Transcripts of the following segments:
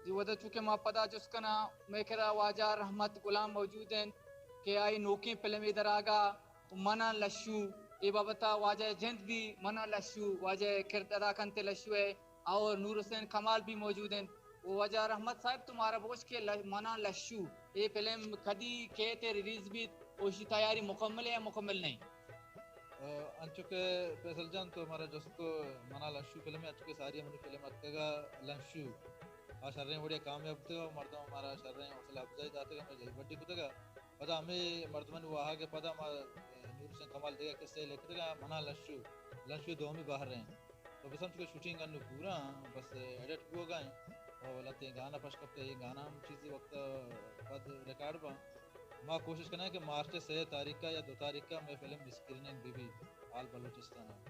جی، ودا چونکہ ما پدا جست کناں، مئے کرا واجہ رحمت غلام موجود انت کہ آئی نوکیں فلمے دراگا مناں لشو، اے بابتا واجہ جند بھی مناں لشو، واجہ کرد ادا کنت لشو ہے، اور نور حسین کمال بھی موجود انت۔ و واجہ رحمت صاحب، تو مارا بگوش کہ ل-، مناں لشو، اے فلم کدی کیت ریلیز بیت، و اشی تیاری مکمل ہے یا مکمل نہیں؟ آ، انچو کہ فیصل جان تو مارا جست کو، مناں لشو فلم ہے، انچو کہ ساری منی فلم اتکگا لشو۔ آ شریں وڑیا کامیاب بوتگا و مردم مارا شریں حوصلہ افزائی داتگا، مئے جلد بڈی کتگا۔ پدا ہمے مردمانی واہگ ء پدا ما، آ، نور حسین کمال دگہ قصہ لکھتگا، مناں لشو، لشو دومی بہر ہیں۔ تو بس ہم چونکہ شوٹنگ انو پورا ہیں، بس ایڈٹ بوگا ہیں۔ اور لتیں گانا پش کپتے، یہ گانا ہم چیزی وقت پد ریکارڈ با۔ ما کوشش کنیں کہ مارچ سے تاریخ کا یا دو تاریخ کا میں فلم اسکریننگ بھی بھی آل بلوچستان ہے۔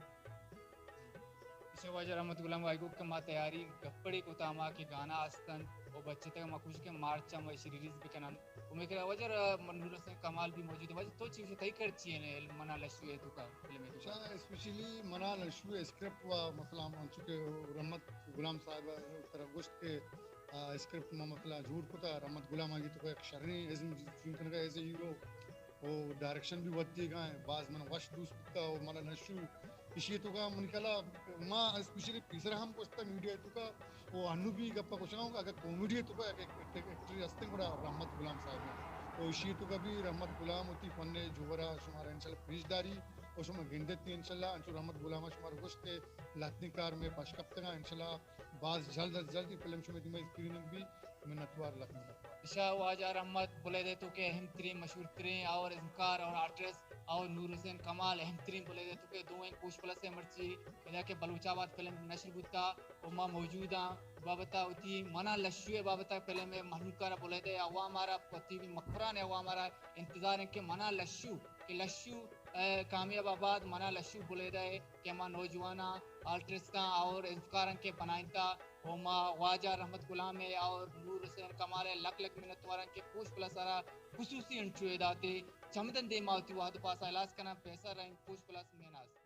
ایشی واجہ رحمت غلام آئی گو کہ ما تیاری گپڑے کتا، ما کہ گانا استن و بچتگ، ما کوشش کہ مارچ ما ایشی ریلیز بکنن۔ و میں کہ واجہ ر-، من نور حسین کمال بھی موجود ہے۔ واجہ تو چی، تئی کر چی ہے مناں لشو ہے تو کا فلم ہے تو کا؟ اچھا، اسپیشلی مناں لشو ہے اسکرپٹ و مثلاً من چونکہ رحمت غلام صاحب ترا گوشت کہ، آ، اسکرپٹ ما مثلاً جوڑ کتا، رحمت غلام آئی تو کا ایک شریں ازم چون کنگا ایز اے ہیرو۔ و ڈائریکشن بھی ودی گا ہیں، باز من وش دوست بوتا و من نشو ایشی تو کا من کلا ما اسپیشلی پیسرا ہم گوشتا میڈیا تو کا و انو بھی گپا گوشا ہوں اگر کامیڈی تو کا ایک ایکٹر ہستیں گڑا رحمت غلام صاحب ہیں۔ و ایشی تو کا بھی رحمت غلام ہوتی فن جوورا شمارا انشاءاللہ پیش داری و شما گندتی انشاءاللہ انچو رحمت غلام شمارا گوشت کہ لاتنی کار میں پش کپتگا انشاءاللہ باز جلد از جلد فلم شما دیما اسکریننگ بھی منتوار لکھ منتوار۔ شاہ واجہ رحمت بلیدہ تو کہ اہم ترین، مشہور ترین اور ازمکار اور آرٹسٹ اور نور حسین کمال اہم ترین بلیدہ تو کہ دو ہیں کوش پلس ہے مرچی ادا کہ بلوچ آباد فلم نشر بوتا و ما موجود ہاں بابتا ہوتی مناں لشو ہے بابتا فلم ہے مہلوکارا بلیدہ ہے عوام آرا پتی بھی مکران ہے عوام آرا انتظار ہیں کہ مناں لشو کہ لشو، اے، کامیاب آباد مناں لشو بلیدہ ہے کہ ہما نوجواناں آرٹسٹاں اور ازمکاراں کہ بنائینتا و ما واجہ رحمت غلام ء اور نور حسین کمال ء لک لک منت وارن کہ پوش پلس ء را خصوصی انٹرویو داتے۔ چمدن دیما وتی وہد پاسا ہلاس کناں، پیسر رحیم، پوش پلس، میناز۔